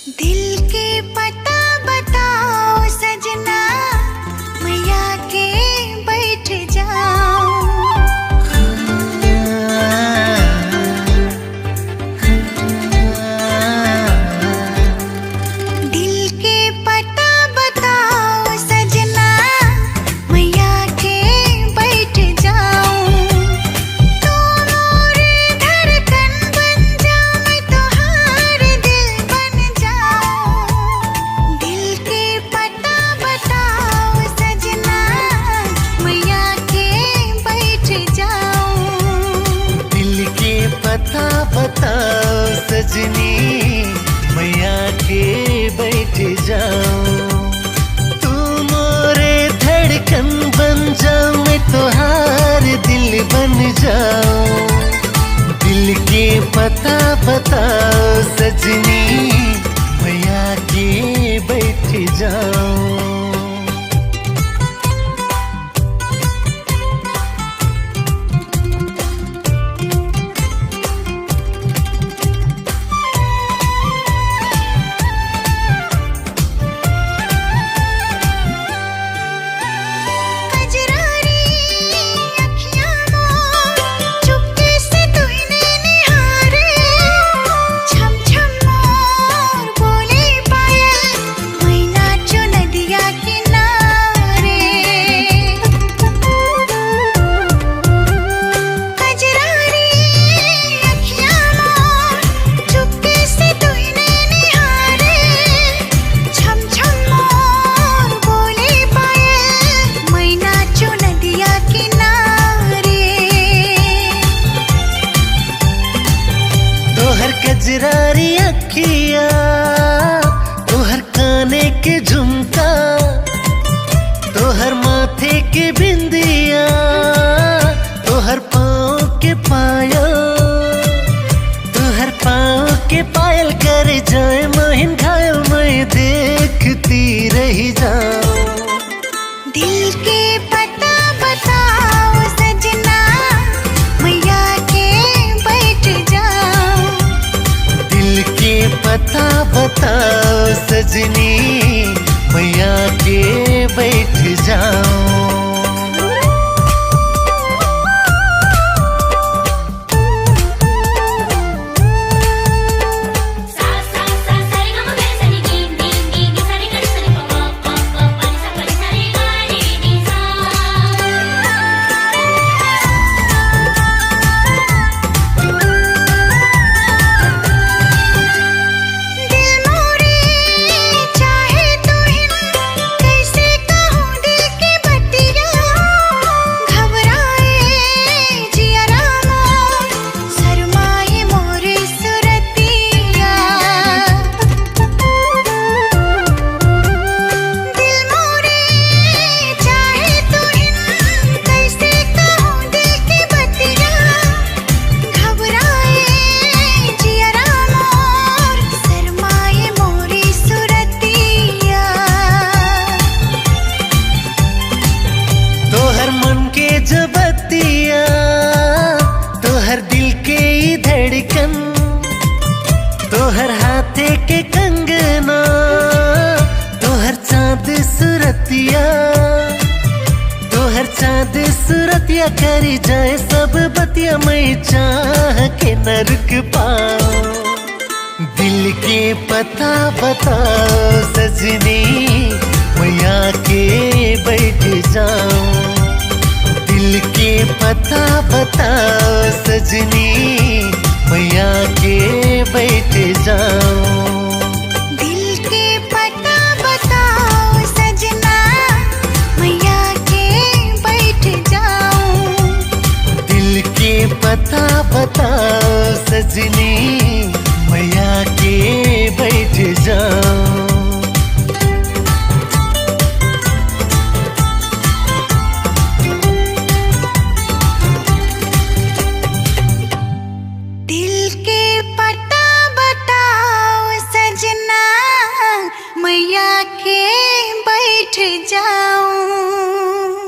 दिल के पता बताओ सजना, मैया के बैठ जाओ। दिल के पता बताओ सजना, मैया के बैठ जाओ। तू मोरे धड़कन बन जाओ, मैं तुम्हारे दिल बन जाऊं। दिल के पता बताओ सजना, मैया के बैठ जाओ। दिल के पता बताओ सजनी, मैया के बैठ जाओ। तू मोरे धड़कन बन जाओ, मैं तुहार दिल बन जाऊं। दिल के पता बताओ सजनी, मैया के बैठ जाओ। कजरारी अखियां मोर चुपके से तुहने निहारे, छम छम मोर बोले पायल, मैं नाचो नदिया किनारे। कजरारी अखियां मोर चुपके से तुहने निहारे, छम छम मोर बोले पायल, मैं नाचो नदिया किनारे। तोहर कजरारी अखिया, तोहर काने के झुमका, तोहर माथे के बिंदिया, तोहर पाँव के पायल, तोहर पाँव के पायल कर जाए मोहिन घायल, मैं देखती रही जाऊं। दिल के पता बताओ सजना, मैया के बैठ जाओ। दिल के पता बताओ सजनी, मैया के बैठ जाओ। सा सा सा सारे गम ग रे सा नी नी नी नी नी सा रे ग रे सा रे प प प प प नि सा प नि सा रे ग रे नी सा। दिल मोरे चाहे तो हिन, कैसे कहूँ दिल की बतिया, घबराए जिया मोर, शर्माए मोरे सुरतिया। दिल मोरे चाहे तो हिन, कैसे कहूँ दिल की बतिया, घबराए जिया मोर, शर्माए मोरी सुरतिया। तोहर मन के जो बतिया, तोहर दिल के ई धड़कन, तोहर हाथे के कंगना, तोहर चांद सुरतिया, तोहर चांद सुरतिया कर जाए सब बतिया, मैं चाह के न रुक पाऊं। दिल के पता बताओ सजनी, मैया के बैठ जाओ। दिल के पता बताओ सजनी, मैया के बैठ जाओ। दिल के पता बताओ सजना, मैया के बैठ जाओ। दिल के पता बताओ सजनी, मैया के बैठ जाओ। दिल के पता बताओ सजना, मैया के बैठ जाऊं।